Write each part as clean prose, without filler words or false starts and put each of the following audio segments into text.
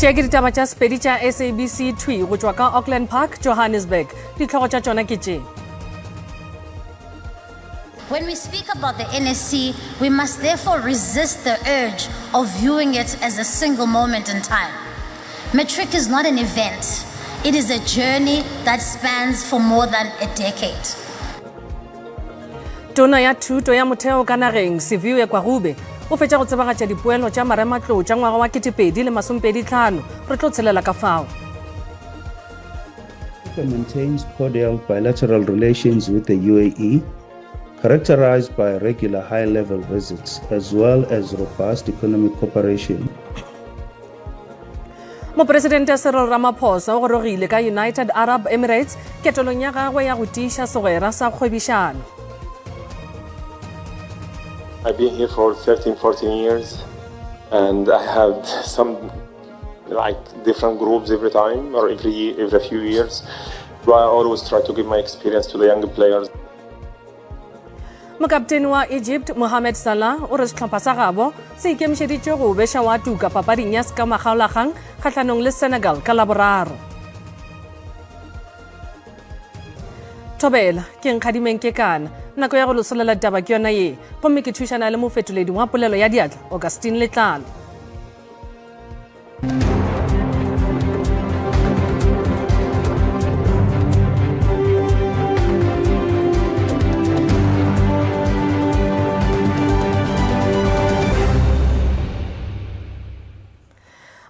Tše ke ditaba tša Sepedi tša SABC thwi go tšwa ka Auckland Park, Johannesburg. Dihlogo tša tšona ke tše. When we speak about the NSC, we must therefore resist the urge of viewing it as a single moment in time. Matric is not an event, it is a journey that spans for more than a decade. Tona ya Thuto ya Motheo ka nageng, Siviwe Gwarube, o fetša go tsebagatša dipoelo tša marematlou tša ngwaga wa 2025. Re tlo tshelela ka fao. Africa maintains cordial bilateral relations with the UAE, characterized by regular high-level visits as well as robust economic cooperation. Mopresidente Cyril Ramaphosa o gorogile ka United Arab Emirates ketelong ya gagwe ya go tiiša segwera sa kgwebišano. I've been here for 13, 14 years and I had some like different groups every time or every every few years. But I always try to give my experience to the younger players. Mokaptene wa Egypt Mohamed Salah o re sehlopha sa gabo se ikemišeditše go beša wa tuka papading ya sekamakgaolakgang kgahlanong le Senegal ka Laboraro. Thobela, ke Nkgadimeng Kekana. Nako ya go losolela ditaba ke yona ye, gomme ke thušana le mofetoledi wa polelo ya diatla Augustine Letlalo.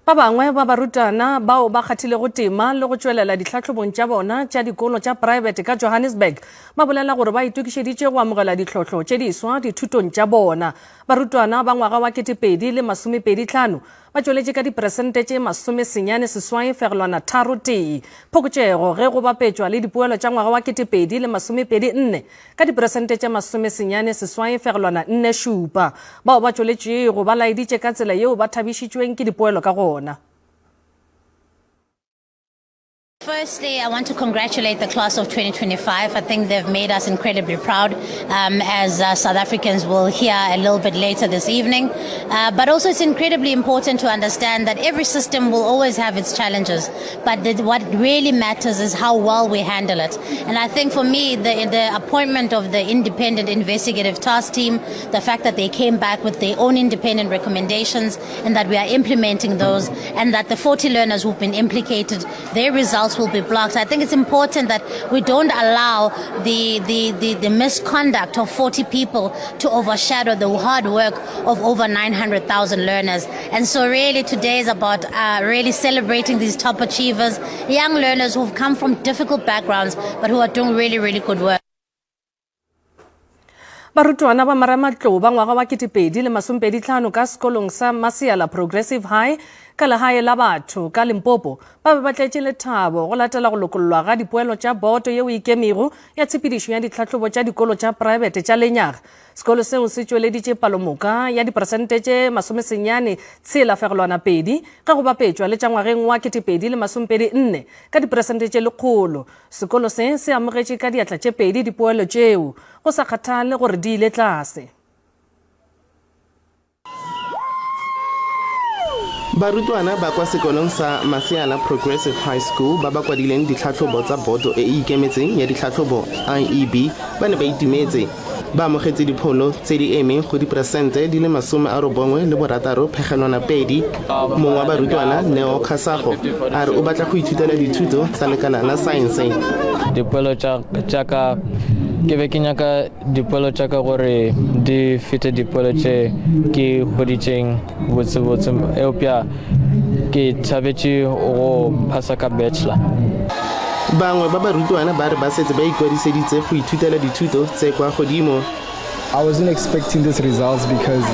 Ba bangwe ba barutwana bao ba kgathilego tema le go tšwelela ditlhahlobong tša bona tša dikolo tša praebete ka Johannesburg ba bolela gore ba itokišeditše go amogela ditlhohlo tše diswa dithutong tša bona. Barutwana ba ngwaga wa 2025 ba tšweletše ka diperesente tše masomesenyane seswai fegelwana tharo tee, phokotšego ge go bapetšwa le dipoelo tša ngwaga wa 2024 ka diperesente tše masomesenyane seswai fegelwana nne šupa. Bao ba tšweletšego ba laeditše ka tsela yeo ba thabišitšweng ke dipoelo ka gona. Firstly, I want to congratulate the class of 2025. I think they've made us incredibly proud, um, as uh, South Africans will hear a little bit later this evening. Uh, but also, it's incredibly important to understand that every system will always have its challenges. But the, what really matters is how well we handle it. And I think for me, the, the appointment of the independent investigative task team, the fact that they came back with their own independent recommendations, and that we are implementing those, and that the 40 learners who've been implicated, their results will be blocked. I think it's important that we don't allow the, the, the, the misconduct of 40 people to overshadow the hard work of over 900,000 learners. And so really today is about uh, really celebrating these top achievers, young learners who've come from difficult backgrounds, but who are doing really, really good work. Barutwana ba marematlou ba ngwaga wa 2025 ka sekolong sa Masiala Progressive High ka legae la batho ka Limpopo ba be ba tletše lethabo go latela go lokollwa ga dipoelo tša boto yeo e ikemego ya tshepedišo ya ditlhahlobo tša dikolo tša praebete tša lenyaga. Sekolo seo se tšweleditše palomoka ya diperesente tše masomesenyane tshela fegelwana pedi ge go bapetšwa le tša ngwageng wa 2024 ka diperesente tše lekgolo. Sekolo se se amogetše ka diatla tše pedi dipoelo tšeo, go sa kgathale gore di ile tlase. Barutwana ba kwa sekolong sa Maseana Progressive High School ba ba kwadileng ditlhatlhobo tsa Boto e e Ikemetseng ya Ditlhatlhobo, IEB, ba ne ba itumetse. Ba amogetse dipholo tse di emeng go diperesente di le 96 phegelwana pedi. Mongwe wa barutwana, Neo Kgasago, a re o batla go ithutela dithuto tsa lekala la saense. Dipoelo tša ka ke be ke nyaka dipoelo tša ka gore di fete dipoelo tše ke hweditšeng botsebotse eupša ke thabetše go phasa ka bachelor. Bangwe ba barutwana ba re ba setse ba ikwadiseditse go ithutela dithuto tse kwa godimo. I wasn't expecting these results because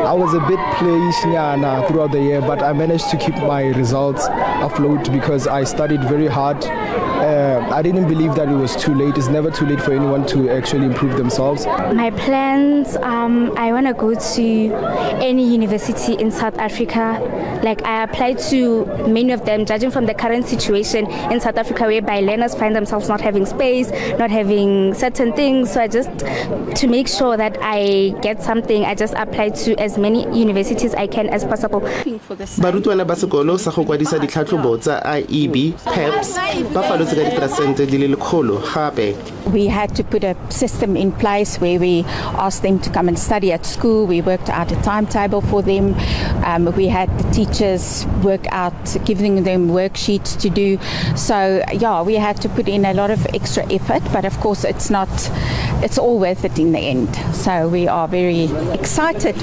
I was a bit playish nyana throughout the year, but I managed to keep my results afloat because I studied very hard. Uh, I didn't believe that it was too late. It's never too late for anyone to actually improve themselves. My plans, um, I want to go to any university in South Africa. Like I applied to many of them, judging from the current situation in South Africa, whereby learners find themselves not having space, not having certain things. So I just, to make sure that I get something, I just apply to as many universities I can as possible. Barutwana ba sekolo sa go kwadisa ditlhatlhobo tsa IEB, PEPS, ba falotse ka diperesente di le lekgolo gape. We had to put a system in place where we asked them to come and study at school. We worked out a timetable for them. Um, we had the teachers work out, giving them worksheets to do. So, yeah, we had to put in a lot of extra effort, but of course, it's not, it's all worth it in the end. So, we are very excited.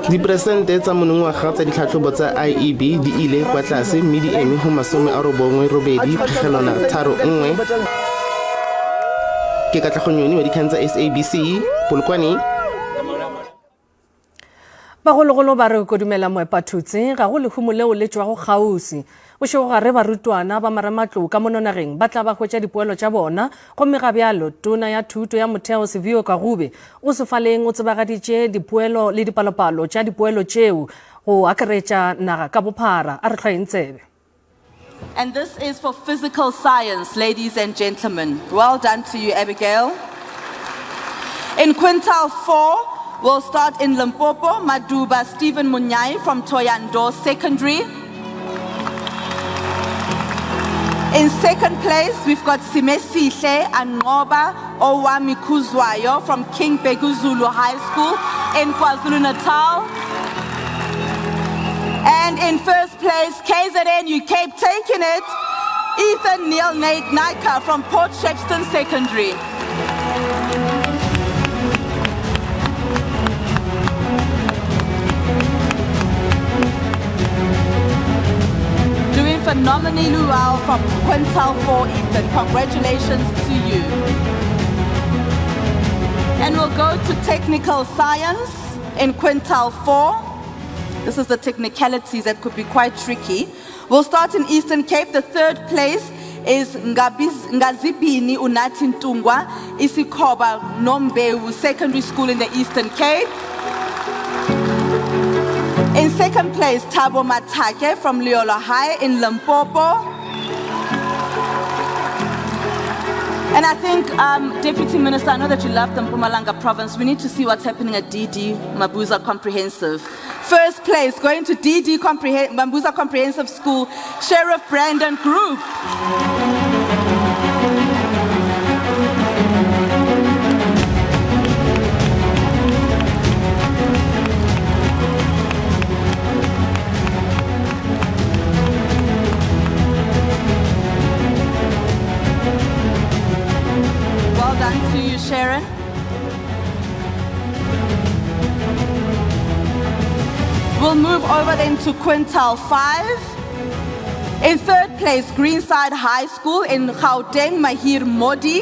Diperesente tsa monongwaga tsa ditlhatlhobo tsa IEB di ile kwa tlase mme di eme go 98.31. Ke Katlego Nyoni wa dikgang tsa SABC, Polokwane. Bagologolo ba re kodumela moepathutse ga go lehumo leo le tšwago kgauswi. Bošegogare barutwana ba marematlou ka mono nageng ba tla ba hwetša dipoelo tša bona gomme ga bjalo tona ya thuto ya motheo Siviwe Gwarube o sefaleng o tsebagaditše dipoelo le dipalopalo tša dipoelo tšeo go akaretša naga ka bophara. A re hlwayeng tsebe. And this is for physical science, ladies and gentlemen. Well done to you, Abigail. In quintile 4, we'll start in Limpopo, Maduba Stephen Munyai from Toyando Secondary. In second place, we've got Simesihle Angoba Owami Kuzwayo from King Bhekuzulu High School in KwaZulu-Natal. And in first place, KZN, you keep taking it, Ethan Neil Nate Naika from Port Shepstone Secondary. Doing phenomenally well from quintile 4, Ethan. Congratulations to you. And we'll go to technical science in quintile 4. This is the technicalities that could be quite tricky. We'll start in Eastern Cape. The third place is Ngazibini Unathi Ntungwa, Isikoba Nombewu Secondary School in the Eastern Cape. In second place, Thabo Matake from Leolo High in Limpopo. And I think, um, Deputy Minister, I know that you love the Mpumalanga province. We need to see what's happening at DD Mabuza Comprehensive. First place going to DD Comprehen Mabuza Comprehensive School, Sheriff Brandon Group. Well done to you, Sharon. We'll move over then to quintile 5. In third place, Greenside High School in Gauteng, Mahir Modi.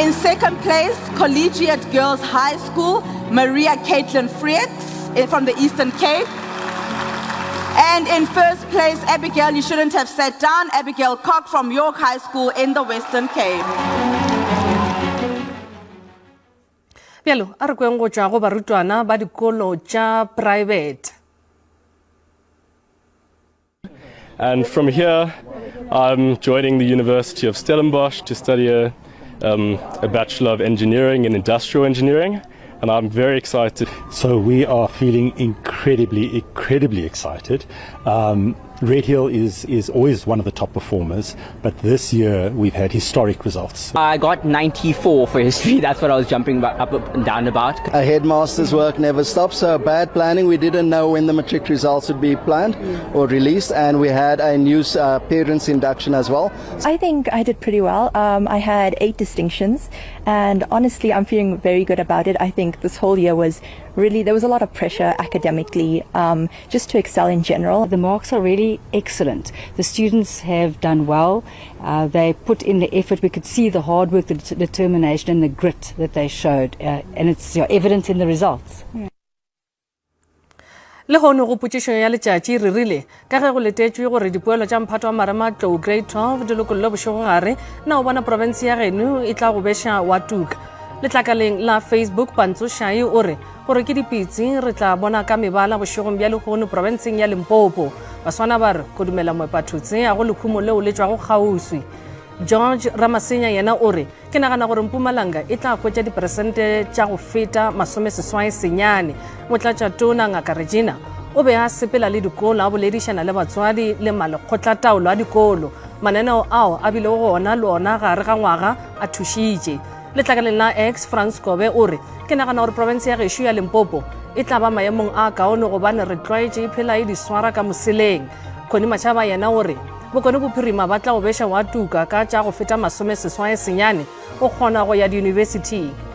In second place, Collegiate Girls High School, Maria Caitlin Freaks eh, from the Eastern Cape. And in first place, Abigail, you shouldn't have sat down, Abigail Cock from York High School in the Western Cape. Bjalo, a re kweng go tšwa go barutwana ba dikolo tša private. And from here, I'm joining the University of Stellenbosch to study a, um, a Bachelor of Engineering in Industrial Engineering. And I'm very excited. So we are feeling incredibly, incredibly excited. Um, Redhill is, is always one of the top performers, but this year we've had historic results. I got 94 for history. That's what I was jumping up and down about. A headmaster's work never stops, so bad planning. We didn't know when the matric results would be planned or released, and we had a new uh, parents induction as well. I think I did pretty well. Um, I had eight distinctions, and honestly, I'm feeling very good about it. I think this whole year was really, there was a lot of pressure academically um, just to excel in general. The marks are really excellent. The students have done well. Uh, they put in the effort. We could see the hard work, the determination, and the grit that they showed, uh, and it's you know, evident in the results. Yeah. Lehono go potšišo ya letšatši re rile ka ge go letetšwe gore dipoelo tša mphato wa marematlou grade 12 di lokollwe bošegogare, na o bona profense ya geno e tla go beša wa tuka? Letlakaleng la Facebook Pantso Shai o re gore ke dipitsi re tla bona ka mebala bošegong bja lehono profenseng ya Limpopo. Baswana ba re kodumela moepathotse a go lehumo leo le tšwago kgauswi. George Ramasenya yena o re Ke nagana gore Mpumalanga e tla hwetša diperesente tša go feta 89. Motlatšatona Ngaka Regina o be a sepela le dikolo a boledišana le batswadi le malekgotlataolo a dikolo. Mananeo ao a bilego gona le ona gare ga ngwaga a thušitše. Letlakaleng la X, Frans Kobe o re, Ke nagana gore profense ya gešo ya Limpopo e tla ba maemong a kaone gobane re tlwaetše e phela e di swara ka moseleng. Connie Machaba yena o re, Bokone Bophirima ba tla o beša wa tuka ka tša go feta 89 o kgona go ya diyunibesithing.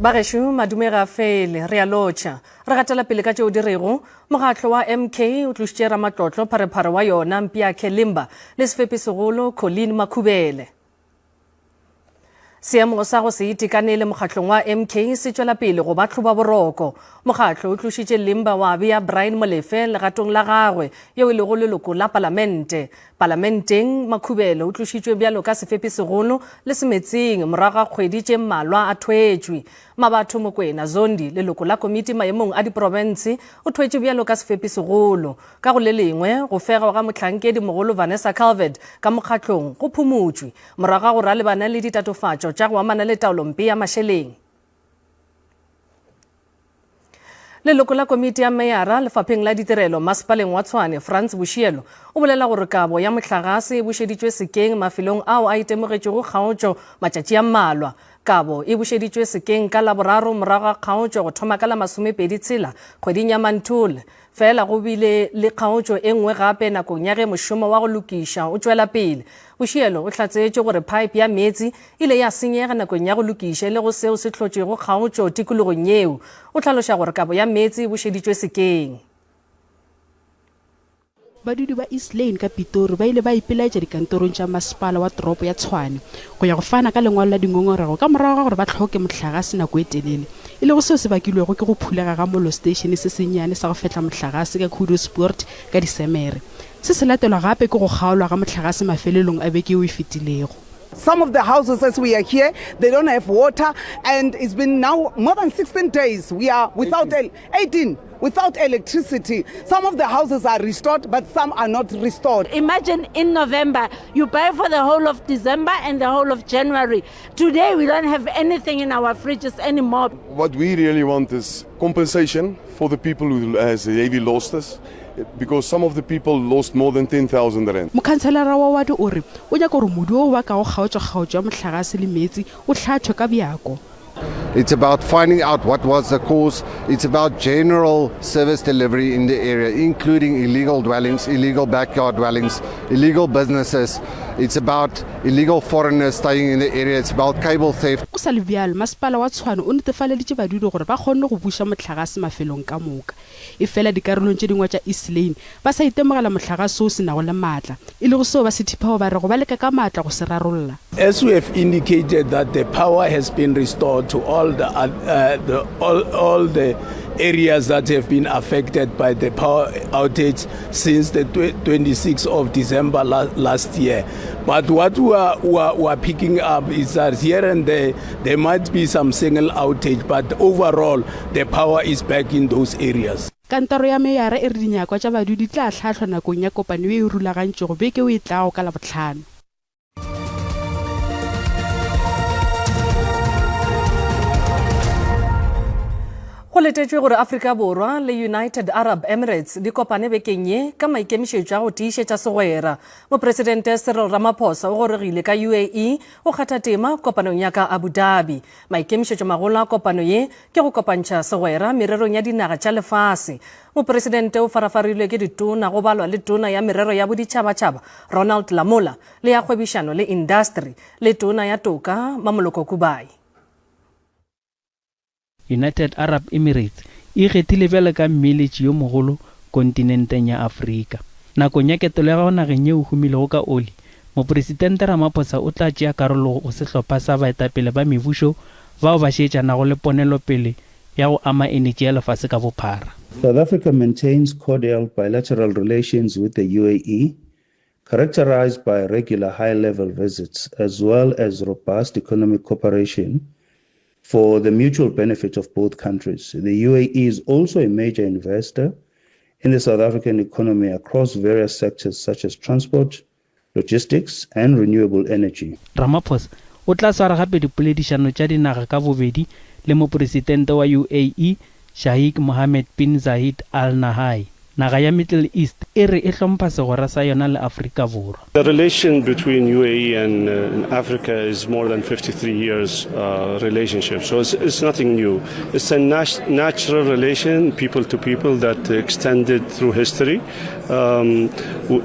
Bagešo madume ga fele re a lotšha re gatela pele ka tšeo di rego mokgatlo wa MK o tlošitše ramatlotlo pharephare wa yona Mpiakhe Limba le sefepi segolo Colleen Makhubele. Seemo sa go se itekanele mokgatlong wa MK se tšwela pele go ba tlhoba boroko. Mokgatlo o tlošitše Limba wa bea Brian Molefe legatong la gagwe, yeo e lego leloko la palamente. Palamenteng, Makhubele o tlošitšwe bjalo ka sefepi segolo le semetsing morago ga kgwedi tše mmalwa a thwetšwe. Mabatho Mokwena Zondi, leloko la komiti maemong a diprofense, o thwetšwe bjalo ka sefepi segolo. Ka go le lengwe, go fegwa ga mohlankedi mogolo Vanessa Calvert ka mokgatlong go phumotšwe. Morago ga gore a lebane le ditatofatšo tša go amana le taolompe ya mašeleng. Leloko la komiti ya meyara lefapheng la ditirelo masepaleng wa Tshwane, Frans Boshielo, o bolela gore kabo ya mohlagase e bušeditšwe sekeng mafelong ao a itemogetšego kgaotšo matšatši a mmalwa. Kabo e bušeditšwe sekeng ka Laboraro morago ga kgaotšo go thoma ka la 26 kgweding ya Manthole. Fela go bile le kgaotšo e nngwe gape nakong ya ge mošomo wa go lokiša o tšwela pele. Boshielo o hlatsetše gore phaepe ya meetse ile ya senyega nakong ya go lokiša e lego seo se hlotšego kgaotšo tikologong yeo. O hlaloša gore kabo ya meetse e bušeditšwe sekeng. Badudi ba East Lane ka Pitori ba ile ba ipelaetša dikantorong tša masepala wa toropo ya Tshwane go ya go fana ka lengwalo la dingongorego ka morago ga gore ba hloke mohlagase nako e telele, e lego seo se bakilwego ke go phulega ga mollo seteišene se sennyane sa go fehla mohlagase ka Koedoespoort ka Disemere. Se se latelwa gape ke go kgaolwa ga mohlagase mafelelong a beke yeo e fetilego. Some of the houses as we are here, they don't have water and it's been now more than 16 days we are without 18 without electricity. Some of the houses are restored, but some are not restored. Imagine in November, you buy for the whole of December and the whole of January. Today, we don't have anything in our fridges anymore. What we really want is compensation for the people who has heavy losses because some of the people lost more than 10,000 rand. Mokhanselara wa wadi o re o nyaka gore modu wo o bakago kgaotšo-kgaotšo ya mohlagase le meetse o hlathwe ka bjako. It's about finding out what was the cause. It's about general service delivery in the area, including illegal dwellings, illegal backyard dwellings, illegal businesses. It's about illegal foreigners staying in the area. It's about cable theft. Go sa le bjalo, masepala wa Tshwane o netefaleditše badudi gore ba kgonne go buša mohlagase mafelong ka moka. Efela dikarolong tše dingwe tša East Lane ba sa itemogela mohlagase wo o se nago le maatla, e lego seo ba se thiphago ba rego ba leka ka maatla go se rarolla. As we have indicated that the power has been restored to all the, uh, the, all, all the areas that have been affected by the power outage since the 26th of December la last year. But what we are, we, are, we are picking up is that here and there, there might be some single outage, but overall, the power is back in those areas. Kantoro ya meyara e re dinyakwa tša badudi di tla hlahlwa nakong ya kopano ye e rulagantšwego beke o e tlago ka Labohlano. Go letetšwe gore Afrika Borwa le United Arab Emirates di kopane bekeng ye ka maikemišetšo a go tiišetša segwera. Mopresidente Cyril Ramaphosa o gorogile ka UAE go kgatha tema kopanong ya ka Abu Dhabi. Maikemišetšomagolo a kopano ye ke go kopantšha segwera mererong ya dinaga tša lefase. Mopresidente o farafarilwe ke ditona go balwa le tona ya merero ya boditšhabatšhaba Ronald Lamola le ya kgwebišano le indasteri le tona ya toka Mamoloko Kubayi. United Arab Emirates e ikgethile bjalo ka mmeeletši yo mogolo kontinenteng ya Afrika. Nakong ya ketelo ya gagwe nageng yeo e humilego ka oli, Mopresidente Ramaphosa o tla tšea karolo go sehlopha sa baetapele ba mebušo bao ba šeetšanago le ponelopele ya go ama enetši ya lefase ka bophara. South Africa maintains cordial bilateral relations with the UAE, characterized by regular high-level visits as well as robust economic cooperation for the mutual benefit of both countries. The UAE is also a major investor in the South African economy across various sectors such as transport, logistics and renewable energy. Ramaphosa o tla swara gape dipoledišano tša dinaga ka bobedi le Mopresidente wa UAE Shaikh Mohammed bin Zayed Al Nahyan. Naga ya Middle East e re e hlompha segwera sa yona le Afrika Borwa. The relation between UAE and uh, Africa is more than 53 years uh, relationship, so it's, it's nothing new. It's a nat natural relation, people to people, that extended through history. Um,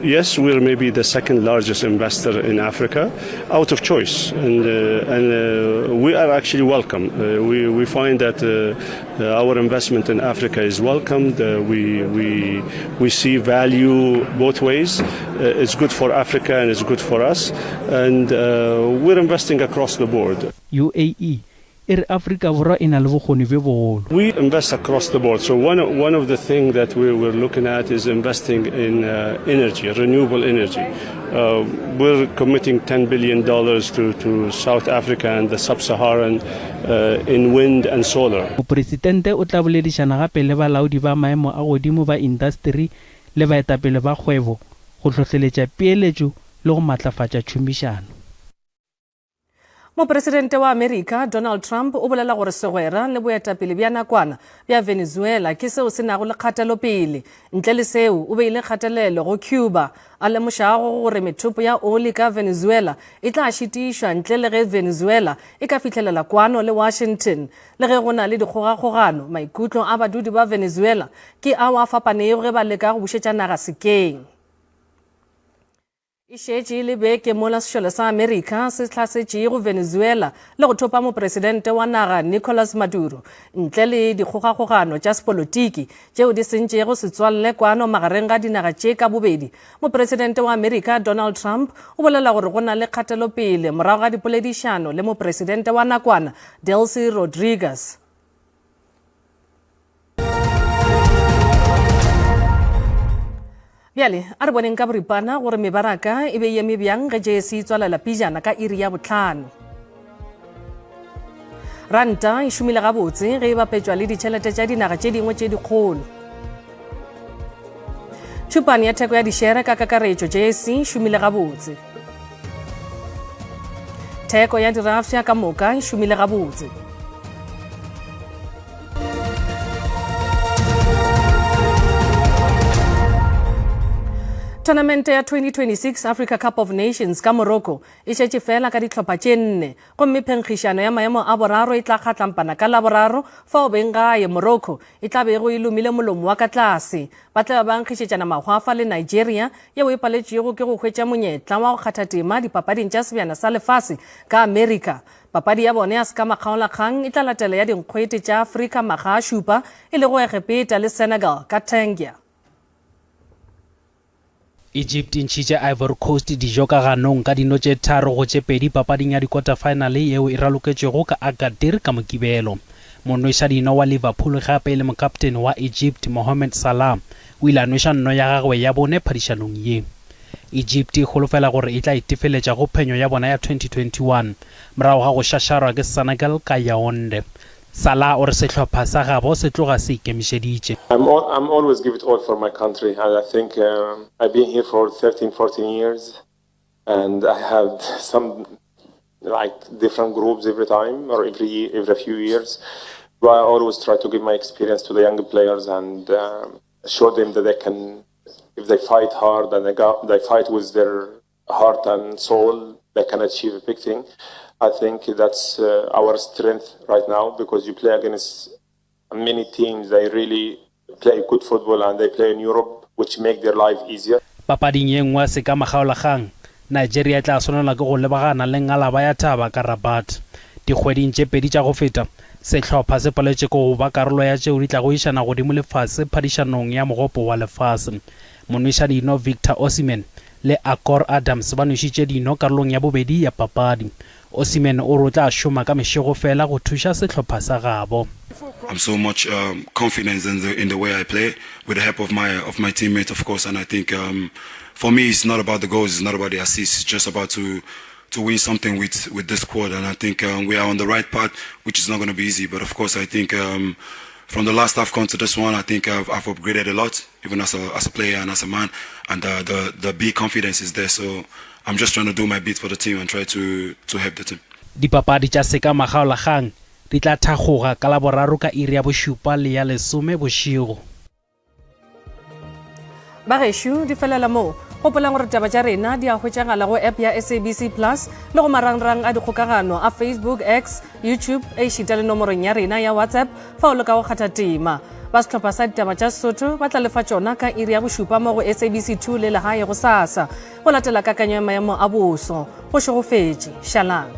yes, we're maybe the second largest investor in Africa, out of choice, and, uh, and uh, we are actually welcome. Uh, we, we find that uh, uh, our investment in Africa is welcomed. Uh, we, we, we see value both ways. Uh, it's good for Africa and it's good for us. And uh, we're investing across the board. UAE e re Afrika Borwa e na le bokgoni bjo bogolo. We invest across the board. So one, one of the things that we, we're looking at is investing in uh, energy, renewable energy. Uh, we're committing $10 billion to, to South Africa and the sub-Saharan uh, in wind and solar. Mopresidente o tla boledišana gape le balaodi ba maemo a godimo ba indasteri le baetapele ba kgwebo go hlohleletša peeletšo le go matlafatša tšhomišano. Mopresidente wa Amerika Donald Trump o bolela gore segwera le boetapele bja nakwana bja Venezuela ke seo se nago le kgatelopele. Ntle le seo, o beile kgatelelo go Cuba, a lemošago gore methopo ya oli ka Venezuela e tla šitišwa ntle le ge Venezuela e ka fihlelela kwano le Washington. Le ge go na le dikgogakgogano, maikutlo a badudi ba Venezuela ke ao a fapanego ge ba leka go bušetša naga sekeng. E šetše e le beke mola sešole sa Amerika se hlasetšego Venezuela le go thopa mopresidente wa naga Nicolas Maduro ntle le dikgogakgogano tša sepolotiki tšeo di sentšego setswalle kwano magareng ga dinaga tše ka bobedi. Mopresidente wa Amerika Donald Trump o bolela gore go na le kgatelopele morago ga dipoledišano le mopresidente wa nakwana Delcy Rodriguez. Bjale a re boneng ka boripana gore mebaraka e be e eme bjang ge JSE e tswalela pejana ka iri ya bohlano. Ranta e šomile gabotse ge e bapetšwa le ditšhelete tša dinaga tše dingwe tše dikgolo. Tšhupane ya theko ya dišere ka kakaretšo JSE e šomile gabotse. Theko ya dirafša ka moka e šomile gabotse. Tournamente ya 2026 Africa Cup of Nations ka Morocco e šetše fela ka dihlopha tše nne gomme phenkgišano ya maemo a boraro e tla kgatlampana ka Laboraro fao beng gae Morocco e tla bego e lomile molomo wa ka tlase. Ba tla be ba nkgišetšana mahwafa le Nigeria yeo e paletšwego ke go hwetša monyetla wa go kgatha tema dipapading tša Sebjana sa Lefase ka Amerika. Papadi ya bone ya sekamakgaolakgang e tla latela ya dinkgwete tša Afrika makga a šupa e lego Egepeta le Senegal ka Tangier. Egypt e ntšhitše Ivory Coast dijo ka ganong ka dino tše tharo go tše pedi papading ya dikota-faenale yeo e raloketšwego ka Agadir ka Mokibelo. Monwešadino wa Liverpool gape e le mokaptene wa Egypt Mohamed Salah o ile a nweša nno ya gagwe ya bone phadišanong ye. Egypt e holofela gore e tla itefeletša go phenyo ya bona ya 2021 morago ga go šašarwa ke Senegal ka Yaounde. Salah o re sehlopha sa gabo se tloga se ikemišeditše. I'm all, I'm always give it all for my country and I think um, I've been here for 13, 14 years and I had some like different groups every time or every every few years. I always try to give my experience to the young players and um, show them that they can, if they fight hard and they, go, they fight with their heart and soul, they can achieve a big thing. I think that's uh, our strength right now because you play against many teams. They really play good football and they play in Europe, which make their life easier. Papading ye nngwe ya seka-makgaolakgang, Nigeria e tla swanelwa ke go lebagana le ngalaba ya thaba ka Rabat. Dikgweding tše pedi tša go feta, sehlopha se paletšwe ke go ba karolo ya tšeo di tlago išana godimo le fase phadišanong ya Mogopo wa Lefase. Monwešadino Victor Osimhen le Akor Adams ba nwešitše dino karolong ya bobedi ya papadi. Osimhen o re o tla šoma ka mešego fela go thuša sehlopha sa gabo. I'm so much um, confidence in the in the way I play with the help of my of my teammates of course and I think um, for me it's not about the goals it's not about the assists it's just about to to win something with with this squad and I think um, we are on the right path which is not going to be easy but of course I think um, from the last AFCON to this one I think I've, I've upgraded a lot even as a as a player and as a man and the the, the big confidence is there so I'm just trying to do my bit for the team and try to to help the team. Dipapadi tša seka makgaolakgang di tla thakgoga ka Laboraro ka iri ya bošupa le ya lesome bošego. Bagešo, di felela moo. Gopolang gore taba tša rena di a hwetšagala go app ya SABC Plus le go marangrang a dikgokagano a Facebook, X, YouTube, ešita le nomorong ya rena ya WhatsApp fa o leka go kgatha tema. Ba sehlopha sa ditaba tša Sesotho ba tla lefa tšona ka iri ya bošupa mo go SABC 2 le legae gosasa. Go latela kakanyo ya maemo a boso. Go šegofetše. Šalang.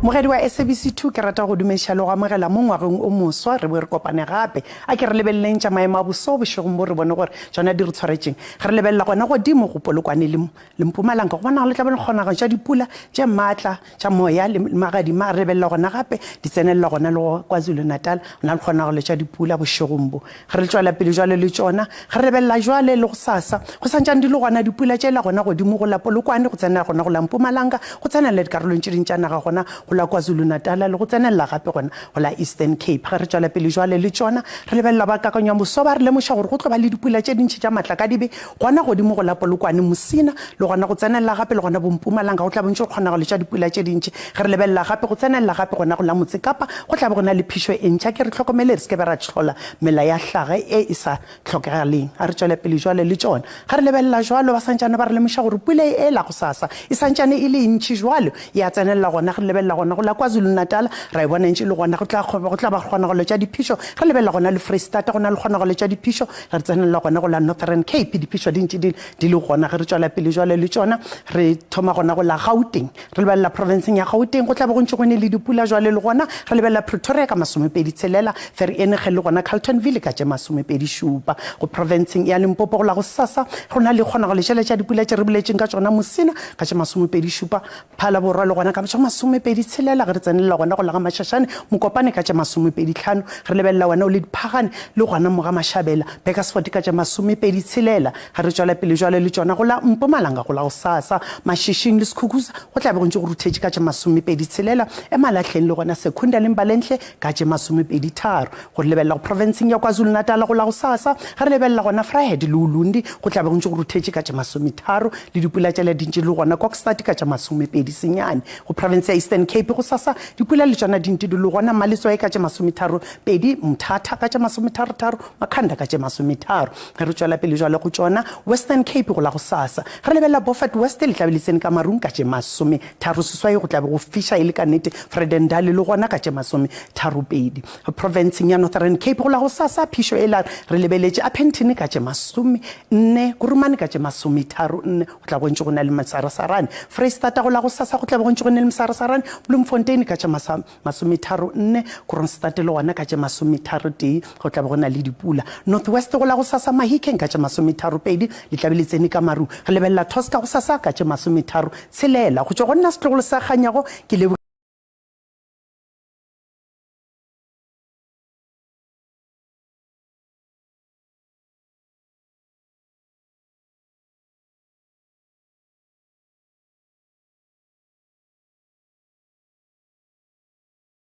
Mogedi wa SABC 2 ke rata go dumediša le go amogela mo ngwageng o moswa re boe re kopane gape. A ke re lebeleleng tša maemo a boso bošegong bo re bone gore tšona di re tshwaretšeng. Ge re lebelela gona godimo go Polokwane le le Mpumalanga go bonagala tla be le kgonagalo tša dipula tše maatla tša moya le magadima. Re lebelela gona gape di tsenelela gona le go KwaZulu-Natal go na le kgonagalo tša dipula bošegong bo. Ge re tšwela pele jwale le tšona, ge re lebelela jwale le gosasa, go santšane di le gona dipula tšela gona godimo go la Polokwane, go tsenela gona go la Mpumalanga, go tsenelela dikarolong tše ding tša naga gona go la KwaZulu-Natal le go tsenelela gape gona go la Eastern Cape. Ge re tšwela pele jwale le tšona, re lebelela ba kakanyo ya moso ba re lemoša gore go tlo ba le dipula tše dintši tša matlakadibe gona godimo go la Polokwane, Musina le gona go tsenelela gape le gona bo-Mpumalanga go tla be ntše go kgonagalo tša dipula tše dintši. Ge re lebelela gape go tsenelela gape gona go la Motse Kapa go tla be go na le phišo e ntši. A ke re hlokomele re se ke be ra hlola mela ya hlaga e e sa hlokagaleng. A re tšwele pele jwale le tšona. Ge re lebelela jwalo ba santšane ba re lemoša gore pula e ela gosasa e santšane e le e ntši jwalo e a tsenelela gona. Ge re lebelela gona go la KwaZulu-Natal ra e bona e ntše e le gona go tla go tla ba kgonagalo tša diphišo. Ge re lebelela gona le Freistata go na le kgonagalo tša diphišo. Ge re tsenelela gona go la Northern Cape diphišo di ntše di di le gona. Ge re tšwela pele jwale le tšona re thoma gona go la Gauteng. Re lebelela profenseng ya Gauteng go tla be go ntše go ne le dipula jwale le gona. Re lebelela Pretoria ka masomepedi tshelela, Vereeniging le gona Carltonville ka tše masomepedi šupa. Go profenseng ya Limpopo go la gosasa go na le kgonagalo tšela tša dipula tše re boletšeng ka tšona Musina ka tše masomepedi šupa, Phalaborwa le gona ka tše masomepedi tshelela. Ge re tsenelela gona go la ga Mashashane, Mokopane ka tše masomepedi tlhano. Re lebelela wena o le Diphagane le gona mo ga Mashabela, Burgersfort ka tše masomepedi tshelela. Ge re tšwela pele jwale le tšona go la Mpumalanga go la gosasa, Mashishing le Sekhukhuza go tla be go ntše go ruthetše ka tše masomepedi tshelela, Emalahleng le gona Secunda le Mbalenhle ka tše masomepedi tharo. Go re lebelela go profenseng ya KwaZulu-Natal go la gosasa, ge re lebelela gona Vryheid le Ulundi go tla be go ntše go ruthetše ka tše masometharo le dipula tšela di ntše di le gona Kokstad ka tše masomepedi senyane. Go profense ya Eastern Cape gosasa, dipula le tšona di ntše di le gona Maletswai ka tše masometharo pedi, Mthatha ka tše masometharotharo, Makhanda ka tše masometharo. Ge re tšwela pele jwale go tšona, Western Cape go la gosasa. Ge re lebelela Beaufort West le tla be le tsene ka marung ka tše masometharoseswai, go tla be go fiša e le ka nnete, Vredendal le gona ka tše masometharopedi. Profenseng ya Northern Cape go la gosasa, phišo ela re lebeletše Upington ka tše masomenne, Kuruman ka tše masometharonne, go tla be go ntše go na le mesarasarane. Freistata go la gosasa go tla be go ntše go ne le mesarasarane, Bloemfontein ka tše Masometharo nne, Kroonstad le gona ka tše masometharo tee go tla be go na le dipula. North West go la gosasa Mahikeng ka tše masometharo pedi le tla be le tsene ka marung. Re lebelela Tosca gosasa ka tše masometharo tshelela. Go tšwa go nna setlogolo sa Kganyago ke leboge.